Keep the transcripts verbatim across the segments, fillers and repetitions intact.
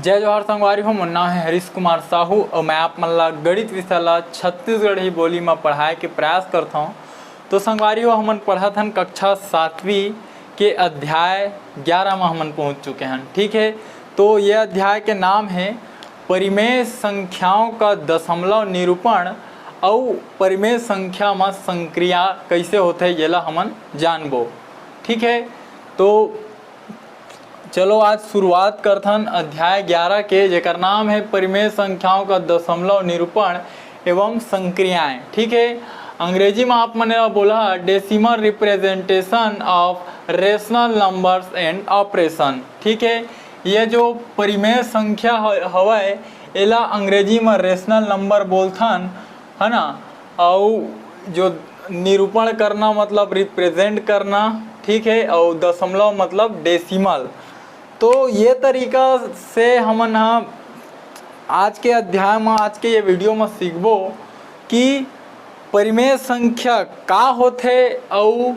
जय जोहार संगवारी हो, मोर नाम है हरीश कुमार साहू और मैं आप मन ला गणित विषय ला छत्तीसगढ़ी बोली में पढ़ाए के प्रयास करता हूँ। तो संगवारी हो, हमन पढ़त हन कक्षा सातवीं के अध्याय ग्यारह में हमन पहुँच चुके हन। ठीक है, तो ये अध्याय के नाम है परिमेय संख्याओं का दशमलव निरूपण अउ परिमेय संख्या में संक्रिया कैसे होते, ये ला हमन जानबो। ठीक है, तो चलो आज शुरुआत करथन अध्याय ग्यारह के, जेकर नाम है परिमेय संख्याओं का दशमलव निरूपण एवं संक्रियाएं। ठीक है, अंग्रेजी में आप मन बोला decimal representation of rational numbers and operation। ठीक है, ये जो परिमेय संख्या हवय, एला अंग्रेजी में रेशनल नंबर बोलथन, है ना। अउ जो निरूपण करना मतलब रिप्रेजेंट करना, ठीक है, अउ दशमलव मतलब डेसिमल। तो ये तरीका से हमन ह आज के अध्याय में, आज के ये वीडियो में सीखबो कि परिमेय संख्या का होथे अउ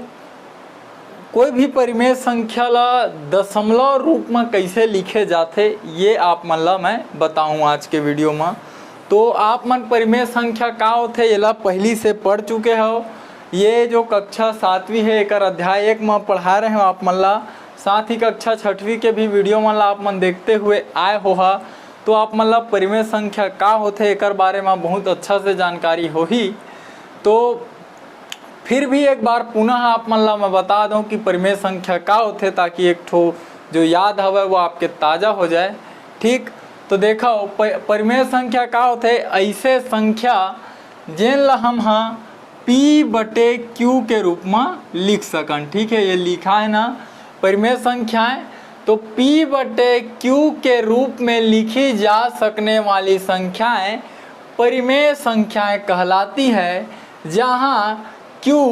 कोई भी परिमेय संख्या ला दशमलव रूप में कैसे लिखे जाथे, ये आप मन ला मैं बताऊं आज के वीडियो में। तो आप मन परिमेय संख्या का होथे, ये ला पहली से पढ़ चुके हो। ये जो कक्षा सातवीं है, एकर अध्याय एक में पढ़ा रहे हो आप मन ला। साथ ही कक्षा छठवीं के भी वीडियो मन ला आप मन देखते हुए आए हो हा, तो आप मन ला परिमेय संख्या का होथे, एकर बारे में बहुत अच्छा से जानकारी होही। तो फिर भी एक बार पुनः आप मन ला मैं बता दूं कि परिमेय संख्या का होथे, ताकि एक ठो जो याद हवय वो आपके ताज़ा हो जाए। ठीक, तो देखो, प-, परिमेय संख्या का होथे? ऐसे संख्या जेन ला हम ह पी बटे क्यू के रूप में लिख सकन। ठीक है, ये लिखा है ना, परिमेय संख्याएं। तो पी बटे क्यू के रूप में लिखी जा सकने वाली संख्याएं परिमेय संख्याएं कहलाती है, जहां Q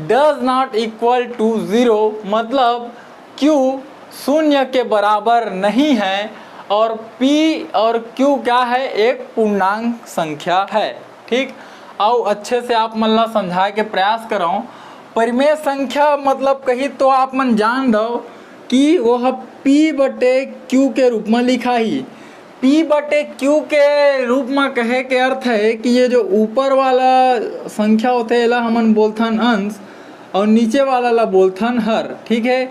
does not equal to zero, मतलब क्यू शून्य के बराबर नहीं है। और पी और क्यू क्या है? एक पूर्णांक संख्या है। ठीक, अउ अच्छे से आप मन ला समझाए के प्रयास करव। परिमेय संख्या मतलब कही तो आप मन जान दव कि वो ह पी बटे क्यू के रूप में लिखाही। पी बटे क्यू के रूप में कहे के अर्थ है कि ये जो ऊपर वाला संख्या होथे, एला हमन बोलथन अंश, और नीचे वाला ला बोलथन हर। ठीक है,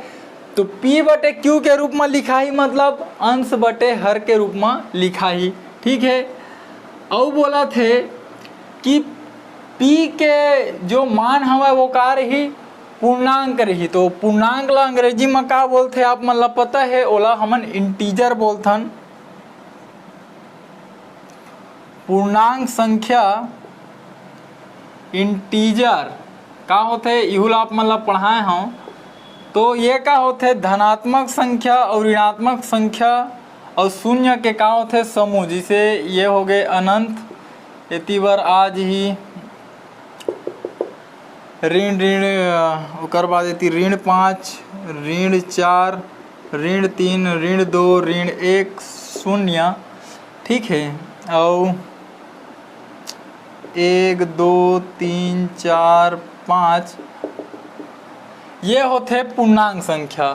तो पी बटे क्यू के रूप में लिखाही, मतलब अंश बटे हर के रूप में लिखाही। ठीक है, अउ बोलथे कि पी के जो मान हवय वो का रही? पूर्णांक रही। तो पूर्णांक ला अंग्रेजी में का बोलथे, आप मन ला पता है? ओला हमन इंटीजर बोलथन। पूर्णांक संख्या, इंटीजर का होथे, इहू ला आप मन ला पढ़ाए हव। तो ये का होथे? धनात्मक संख्या और ऋणात्मक संख्या और शून्य के का होथे? समूह। जैसे ये हो गए अनंत, एती बर आज ही ऋण, ऋण, अ, ओकर बाद एती ऋण पाँच, ऋण चार, ऋण तीन, ऋण दो, ऋण एक, शून्य। ठीक है, अउ एक, दो, तीन, चार, पाँच, ये होथे पूर्णांक संख्या।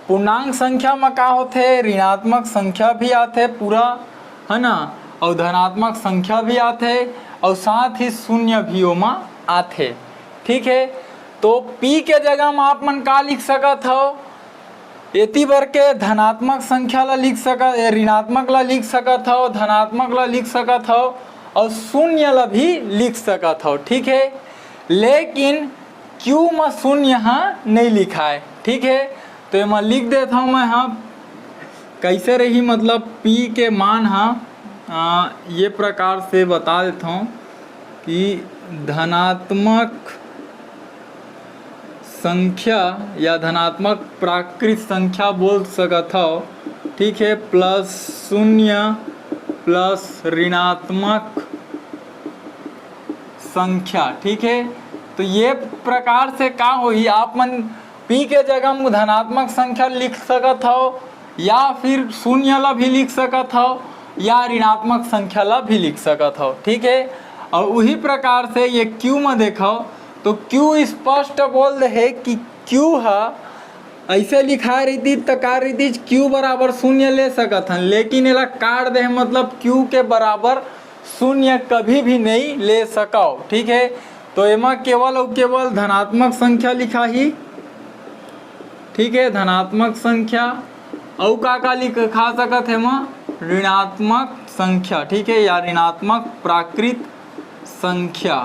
पूर्णांक संख्या म का होथे? ऋणात्मक संख्या भी आथे पूरा, है ना, अउ धनात्मक संख्या भी आथे, अउ साथ ही शून्य भी ओमा आथे। ठीक है, तो पी के जगह म आप मन का लिख सकत हव? एती बर के धनात्मक संख्या ला लिख सकत, ए, ऋणात्मक ला लिख सकत हव, धनात्मक ला लिख सकत हव, अउ शून्य ला भी लिख सकत हव। ठीक है, लेकिन क्यू म शून्य ह नहीं लिखाए। ठीक है, तो एमा लिख देत हव मैं ह, कैसे रही, मतलब पी के मान ह, अ, ये प्रकार से बता देत हव कि धनात्मक संख्या या धनात्मक प्राकृत संख्या बोल सकत हव, ठीक है, प्लस शून्य प्लस ऋणात्मक संख्या। ठीक है, तो ये प्रकार से का होही, आप मन पी के जगह म धनात्मक संख्या लिख सकत हव, या फिर शून्य ला भी लिख सकत हव, या ऋणात्मक संख्या ला भी लिख सकत हव। ठीक है, और उही प्रकार से ये क्यू म देखव, तो क्यू स्पष्ट बोल दे हे कि क्यू ह ऐसे लिखाए रहितिस त का रहितिस, क्यू बराबर शून्य ले सकत हन, लेकिन एला काट दे हे, मतलब क्यू के बराबर शून्य कभी भी नहीं ले सकव। ठीक है, तो एमा केवल अउ केवल धनात्मक संख्या लिखाही। ठीक है, धनात्मक संख्या। अउ का का लिखा सकत हे एमा? ऋणात्मक संख्या, ठीक है, या ऋणात्मक प्राकृत संख्या।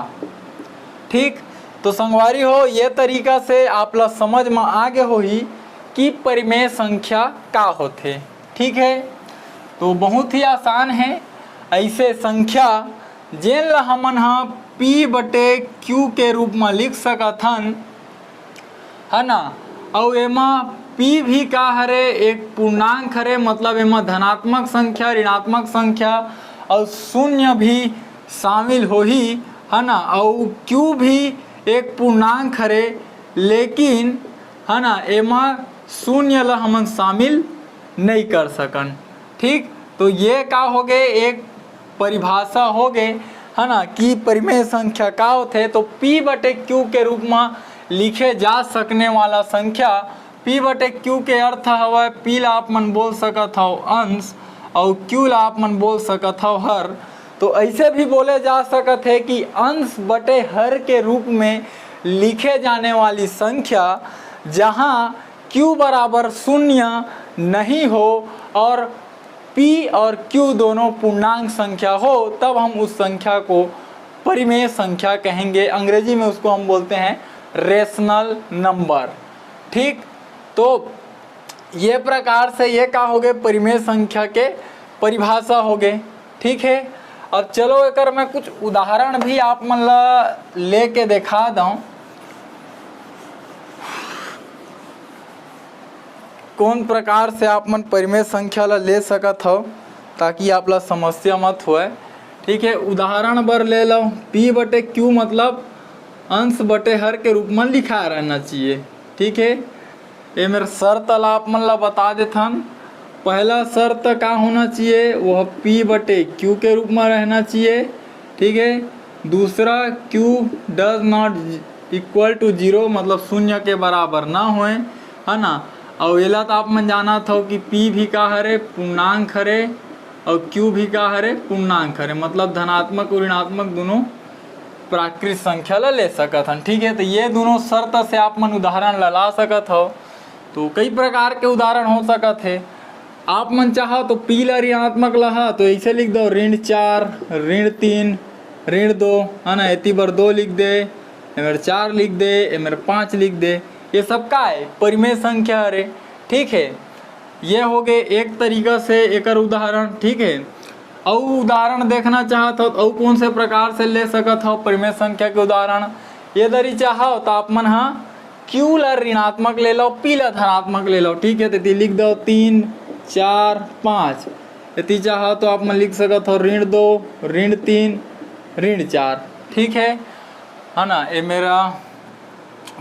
ठीक, तो संगवारी हो, ये तरीका से आप ला समझ में आ गे होही कि परिमेय संख्या का होथे। ठीक है, तो बहुत ही आसान है ऐसे संख्या, जेन ला हमन ह पी बटे क्यू के रूप में लिख सकत हन, है ना। अउ एमा पी भी का हरे, एक पूर्णांक हरे, मतलब एमा धनात्मक संख्या, ऋणात्मक संख्या अउ शून्य भी शामिल होही, है ना। अउ क्यू भी एक पूर्णांक हरे, लेकिन, है ना, एमा शून्य ला हमन शामिल नहीं कर सकन। ठीक, तो ये का हो गए, एक परिभाषा हो गए, है ना, कि परिमेय संख्या का होथे। तो पी बटे क्यू के रूप में लिखे जा सकने वाला संख्या, पी बटे क्यू के अर्थ हवय, पी ला आप मन बोल सकत हव अंश, अउ क्यू ला आप मन बोल सकत हव हर। तो ऐसे भी बोले जा सकत है कि अंश बटे हर के रूप में लिखे जाने वाली संख्या, जहां क्यू बराबर शून्य नहीं हो और पी और क्यू दोनों पूर्णांक संख्या हो, तब हम उस संख्या को परिमेय संख्या कहेंगे। अंग्रेजी में उसको हम बोलते हैं रेशनल नंबर। ठीक, तो ये प्रकार से ये का हो गए, परिमेय संख्या के परिभाषा हो गए। ठीक है, अब चलो एकर मैं कुछ उदाहरण भी आप मन ला लेके दिखा दूं, कौन प्रकार से आप मन परिमेय संख्या ला ले सकत हव, ताकि आप ला समस्या मत होए। ठीक है, उदाहरण बर ले लो, पी बटे क्यू मतलब अंश बटे हर के रूप में लिखा रहना चाहिए। ठीक है, ये मेरे शर्त ला आप मन ला बता देथन। पहला शर्त का होना चाहिए, वह पी बटे क्यू के रूप में रहना चाहिए। ठीक है, दूसरा, Q does not equal to zero, मतलब शून्य के बराबर ना होए, है ना। और एला तो आप मन जानत हो कि पी भी का हरे, पूर्णांक हरे, और क्यू भी का हरे, पूर्णांक हरे, मतलब धनात्मक और ऋणात्मक दोनों प्राकृत संख्या ला ले सकत हन। ठीक है, तो ये दोनों शर्त से आप मन उदाहरण ला ला सकत हो। तो कई प्रकार के उदाहरण हो सकत हे। आप मन चाहो तो पी ला ऋणात्मक लहा तो ऐसे लिख दो, ऋण चार, ऋण तीन, ऋण दो, है ना, एती बर दो लिख दे, एमेर चार लिख दे, एमेर पाँच लिख दे। ये सब का है? परिमेय संख्या हरे। ठीक है, ये हो गए एक तरीका से एकर उदाहरण। ठीक है, अउ उदाहरण देखना चाहत हो तो अउ कौन से प्रकार से ले सकत हो परिमेय संख्या के उदाहरण? ये दरी चाहो तो आप मन हा क्यू ला ऋणात्मक ले लो, पी ला धनात्मक ले लो। ठीक है, तो एती लिख दो तीन, चार, पाँच। एती चाहो तो आप मन लिख सकत हो ऋण दो, ऋण तीन, ऋण चार। ठीक है, है ना, ये मेरा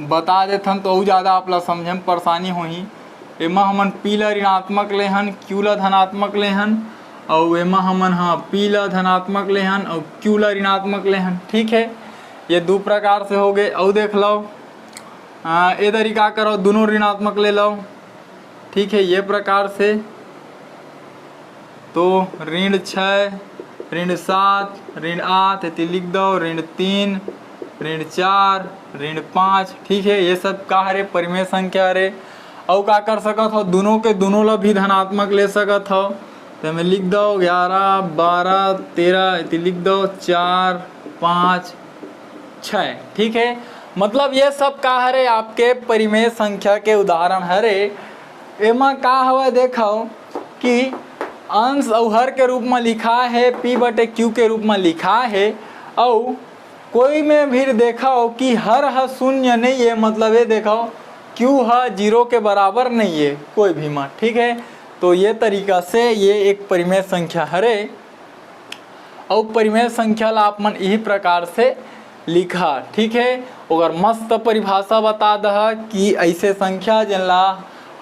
बता देथन तो अउ ज़्यादा आप ला समझे में परेशानी होही। एमा हमन पी ला ऋणात्मक लेहन, क्यू ला धनात्मक लेहन, अउ एमा हमन ह पी ला धनात्मक लेहन अउ क्यू ला ऋणात्मक लेहन। ठीक है, ये दू प्रकार से हो गए। अउ देख लो, आ, ए दरी का करो, दोनों ऋणात्मक ले लो। ठीक है, ये प्रकार से तो ऋण छः, ऋण सात, ऋण आठ, एती लिख दो, ऋण तीन, ऋण चार, ऋण पाँच। ठीक है, ये सब का हरे? परिमेय संख्या हरे। अउ का कर सकत हो, दोनों के दोनों ला भी धनात्मक ले सकत हो। तो मैं लिख दो ग्यारह, बारह, तेरह, एती लिख दो चार, पाँच, छः। ठीक है, मतलब ये सब का हरे? आपके परिमेय संख्या के उदाहरण हरे। एमा का हवय, देखो कि अंश अउ हर के रूप में लिखा है, पी बटे क्यू के रूप में लिखा है, अउ कोई में भी देखो कि हर ह शून्य नहीं है, मतलब ये देखो क्यू ह जीरो के बराबर नहीं है कोई भी मा। ठीक है, तो ये तरीका से ये एक परिमेय संख्या हरे। अउ परिमेय संख्या ला आप मन यही प्रकार से लिखा। ठीक है, ओकर मस्त परिभाषा बता दहा कि ऐसे संख्या जेन ला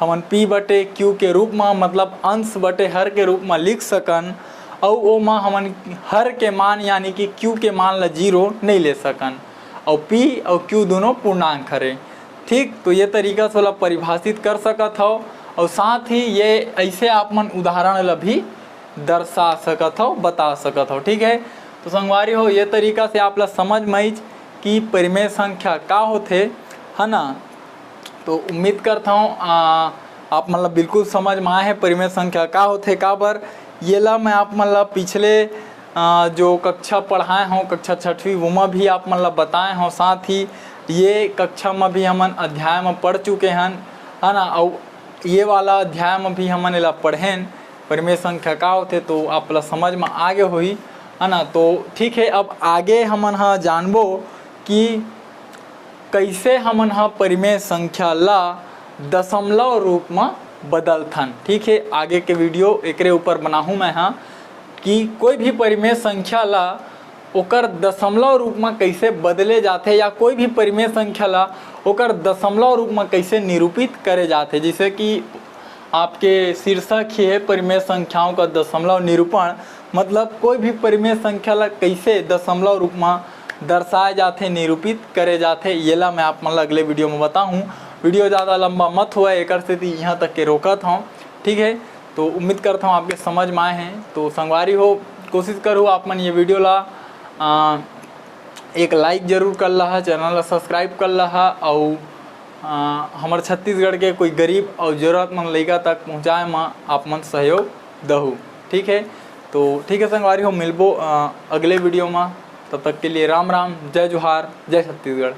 हमन पी बटे क्यू के रूप में, मतलब अंश बटे हर के रूप में लिख सकन, अउ ओमा हमन हर के मान यानी कि क्यू के मान ला जीरो नहीं ले सकन, अउ पी अउ क्यू दोनों पूर्णांक हरे। ठीक, तो ये तरीका से ओला परिभाषित कर सकत हव, और साथ ही ये ऐसे आप मन उदाहरण ला भी दर्शा सकत हव, बता सकत हव। ठीक है, तो संगवारी हो, ये तरीका से आप ला समझ में आइच कि परिमेय संख्या का होथे, है ना। तो उम्मीद करत हव, आ, आप मन ला बिल्कुल समझ में आए हे परिमेय संख्या का होथे। काबर, येला मैं आप मन ला पिछले, आ, जो कक्षा पढ़ाए हव, कक्षा छठवीं, वोमा भी आप मन ला बताए हव। साथ ही ये कक्षा में भी हमन अध्याय में पढ़ चुके हन, है ना। अउ ये वाला अध्याय में भी हमन एला पढ़ेन, परिमेय संख्या का होथे, तो आप ला समझ में आगे होही, है ना। तो ठीक है, अब आगे हमन ह जानबो कि कइसे हमन ह परिमेय संख्या ला दशमलव रूप म बदलथन। ठीक है, आगे के वीडियो एकरे ऊपर बनाहूँ मैं ह कि कोई भी परिमेय संख्या ला ओकर दशमलव रूप म कइसे बदले जाथे, या कोई भी परिमेय संख्या ला ओकर दशमलव रूप म कइसे निरूपित करे जाथे। जैसे कि आपके शीर्षक ही है परिमेय संख्याओं का दशमलव निरूपण, मतलब कोई भी परिमेय संख्या ला कइसे दशमलव रूप म दर्शाए जाथे, निरूपित करे जाथे, येला मैं आप मन ला अगले वीडियो में बताहूँ। वीडियो ज़्यादा लंबा मत होवय, एकर सेती इहाँ तक के रोकत हौं। ठीक है, तो उम्मीद करत हौं आपके समझ में आए हैं। तो संगवारी हो, कोशिश करू आप मन ये वीडियो ला, आ, एक लाइक जरूर कर लहा, चैनल ला सब्सक्राइब कर लहा, अउ, आ, हमर छत्तीसगढ़ के कोई गरीब अउ जरूरतमंद लइका तक पहुँचाए म आप मन सहयोग दहू। ठीक है, तो ठीक है संगवारी हो, मिलबो, आ, अगले वीडियो में। तब तक के लिए राम राम, जय जोहार, जय छत्तीसगढ़।